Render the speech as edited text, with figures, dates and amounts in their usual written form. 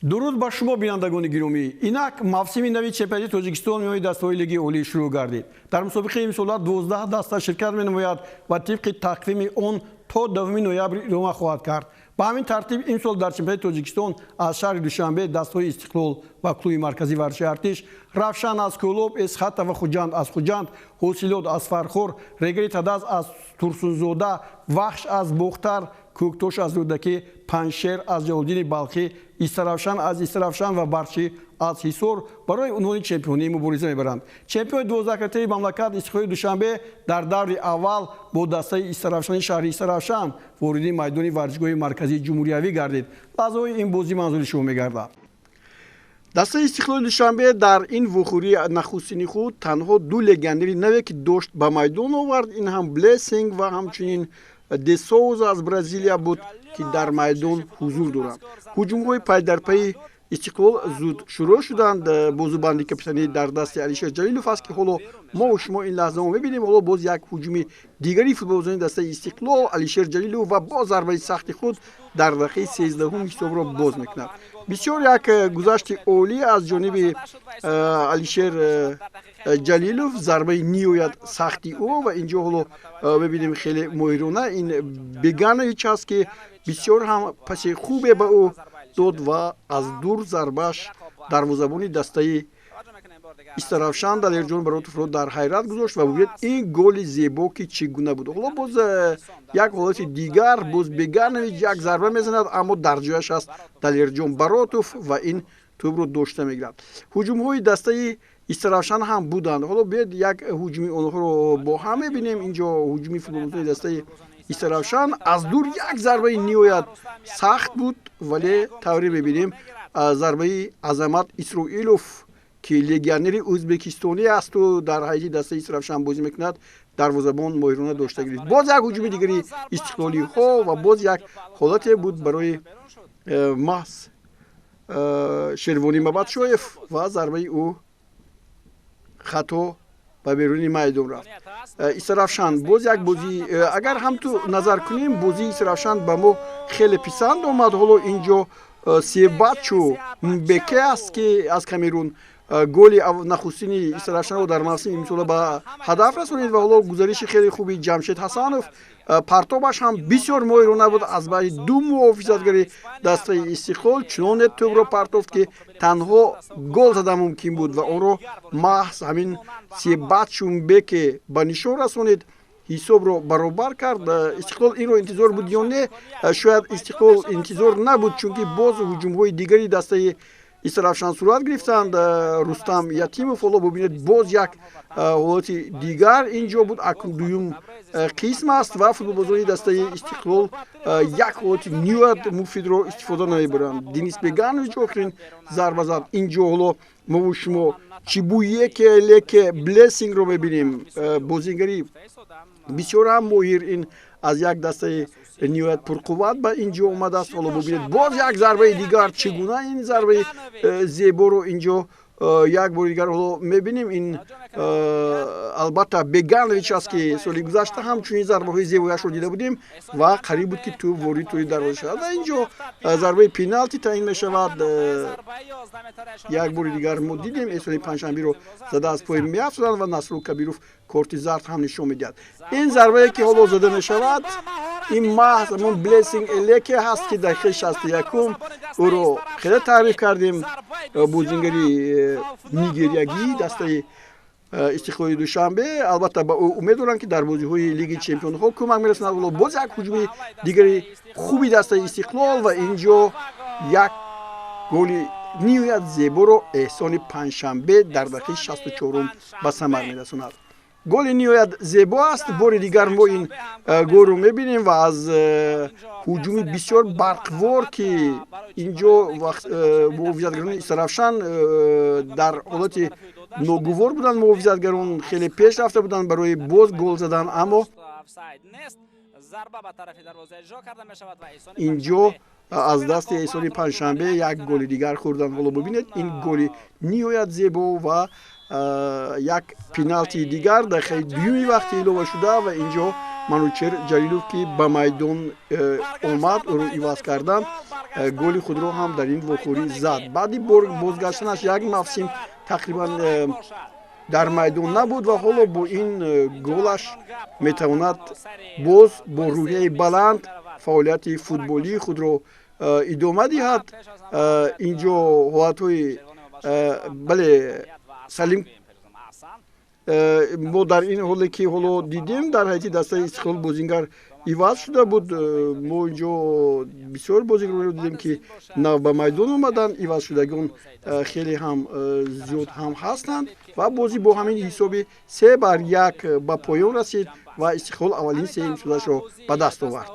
Дуруд ба шумо, бинандагони гиромӣ. Инак мавсими нави чемпионати Тоҷикистон миёни дастаҳои Лиги Олӣ шурӯъ гардид. Дар мусобиқаи имсола 12 даста ширкат менамояд ва тибқи тақвими он то 10 ноябр идома хоҳад кард. Ба ҳамин тартиб имсол дар чемпионати Тоҷикистон аз шаҳри Душанбе дастаҳои Истиқлол ва клуби марказии варзиши Артиш, Равшан аз Кӯлоб, Эсхата ва Хуҷанд аз Хуҷанд, Ҳосилот аз Фархор, Регари Тадаз аз Турсунзода, Вахш аз Бохтар, Кӯктош аз Рӯдакӣ, Панҷшер аз Ҷалолиддини Балхӣ, Истаравшан аз Истаравшан ва Барчӣ аз Ҳисор барои унвони чемпионӣ мубориза мебаранд. Чемпиони 12-кратаи мамлакат, Истиқлоли Душанбе, дар даври аввал бо дастаи Истаравшани шаҳри Истаравшан вориди майдони варзишгоҳи марказии ҷумҳуриявӣ гардид. Лаҳзаҳои ин бозӣ манзури шумо мегардад. Дастаи Истиқлоли Душанбе дар ин вохӯрии нахустини худ танҳо ду легионери наве, ки дошт, ба майдон овард. Ин ҳам Блессинг ва ҳамчунин Десоуза аз Бразилия буд, ки дар майдон ҳузур доранд. Ҳуҷумҳои пайдарпайи Истиқлол зуд шурӯъ шуданд. Бозубанди капитанӣ дар дасти Алишер Ҷалилов аст, ки ҳоло мо шумо ин лаҳзао мебинем. Ҳоло боз як ҳуҷуми дигари футболбозони дастаи Истиқлол. Алишер Ҷалилов ва боз зарбаи сахти худ дар дақиқаи 13-ум ҳисобро боз мекунад. Бисёр як гузашти олӣ аз ҷониби Алишер Ҷалилов, зарбаи ниҳоят сахти ӯ. Ва инҷо ҳоло мебинем, хеле моҳирона ин Беганович аст, ки бисёр ҳам паси хубе ба ӯ дод ва аз дур зарбааш дарвозабони дастаи Истаравшан Далерҷон Баротовро дар ҳайрат гузошт. Ва бубинед, ин голи зебо ки чӣ гуна буд. Ҳоло боз як ҳолати дигар, боз Беганович як зарба мезанад, аммо дар ҷояш аст Далерҷон Баротов ва ин тӯбро дошта мегирад. Ҳуҷумҳои дастаи Истаравшан ҳам буданд. Ҳоло биёед, як ҳуҷуми онҳоро бо ҳам мебинем. Инҷо ҳуҷуми футболбозони дастаи Истаравшан, аз дур як зарбаи ниҳоят сахт буд, вале тавре мебинем, зарбаи Азамат Исроилов, ки легионери ӯзбекистонӣ асту дар ҳайати дастаи Истаравшан бозӣ мекунад, дарвозабон моҳирона дошта гирифт. Боз як ҳуҷуми дигари истиқлолиҳо ва боз як ҳолате буд барои маҳз Шервонӣ Мабадшоев ва зарбаи ӯ хато ба беруни майдон рафт. Истаравшан боз як бозӣ, агар ҳам ту назар кунем, бозии Истаравшан ба мо хеле писанд омад. Ҳоло инҷо Себачу Мбеке аст, ки аз Камерун голи нахустини Истаравшанро дар мавсими имсола ба ҳадаф расонид. Ва ҳоло гузариши хеле хуби Ҷамшед Ҳасанов, партобаш ҳам бисёр моҳирона буд. Аз баъди ду муҳофизатгари дастаи Истиқлол чуноне тӯбро партофт, ки танҳо гол зада мумкин буд ва онро маҳз ҳамин Себачу Мбеке ба нишон расонид, ҳисобро баробар кард. Истиқлол инро интизор буд ё не? Шояд Истиқлол интизор набуд, чунки боз ҳуҷумҳои дигари дастаи Истаравшан сурат гирифтанд. Рустам Ятимов, ҳоло бубинед, боз як ҳолати дигар инҷо буд. Акнун дуюм қисм аст ва футболбозони дастаи Истиқлол як ҳолати ниҳоят муфидро истифода намебаранд. Денис Беганович охирин зарба зад. Инҷо ҳоло мову шумо Чибуеке Леке Блессингро мебинем, бозингари бисёр ҳам моҳир. Ин аз як дастаи ниҳоят пурқувват ба ин ҷо омадааст. Ҳоло бубинед, боз як зарбаи дигар, чӣ гуна ин зарбаи зеборо инҷо як бори дигар ҳоло мебинем. Ин албатта Беганович аст, ки соли гузашта ҳам чунин зарбаҳои зебояшро дида будем ва қариб буд, ки тӯб ворид тӯри дарвоза шавад. Ва инҷо зарбаи пеналти таъин мешавад. Як бори дигар мо дидем, Эҳсони Панҷшанбиро зада аз пой меафтоданд ва Насрулло Кабиров корти зард ҳам нишон медиҳад. Ин зарбае, ки ҳоло зада мешавад, ин маҳз ҳамон Блессинг Элеке ҳаст, ки дақиқаи 61-ум ӯро хеле таъриф кардем. Бозингари нигериягии дастаи Истиқлоли Душанбе. Албатта, ба ӯ умед доранд, ки дар бозиҳои Лиги чемпионҳо кӯмак мерасонад. Ҳоло боз як ҳуҷуми дигари хуби дастаи Истиқлол ва инҷо як голи ниҳоят зеборо Эҳсони Панҷшанбе дар дақиқаи 64-ум ба самар мерасонад. Голи ниҳоят зебо аст. Бори дигар мо ин голро мебинем ва аз ҳуҷуми бисёр барқвор, ки инҷо муҳофизатгарони Истаравшан дар ҳолати ногувор буданд. Муҳофизатгарон хеле пеш рафта буданд барои боз гол задан, аммо инҷо аз дасти Эҳсони Панҷшанбе як голи дигар хӯрданд. Ҳоло бубинед, ин голи ниҳоят зебо ва як пеналти дигар дақиқаи дуюми вақти илова шуда. Ва инҷо Манучер Ҷалилов, ки ба майдон омад, ӯро иваз кардан. Голи худро ҳам дар ин вохӯрӣ зад. Баъди бозгаштанаш як мавсим тақрибан дар майдон набуд ва ҳоло бо ин голаш метавонад боз бо рӯҳияи баланд фаъолияти футболии худро идома диҳад. Инҷо ҳолатҳои, бале, Салим, мо дар ин ҳоле ки ҳоло дидем, дар ҳайати дастаи Истиқлол бозингар иваз шуда буд. Мо инҷо бисёр бозигаронро дидем, ки нав ба майдон омаданд. Ивазшудагон хеле ҳам зиёд ҳам ҳастанд ва бозӣ бо ҳамин ҳисоби 3-1 ба поён расид ва Истиқлол аввалин се имтиёзашро ба даст овард.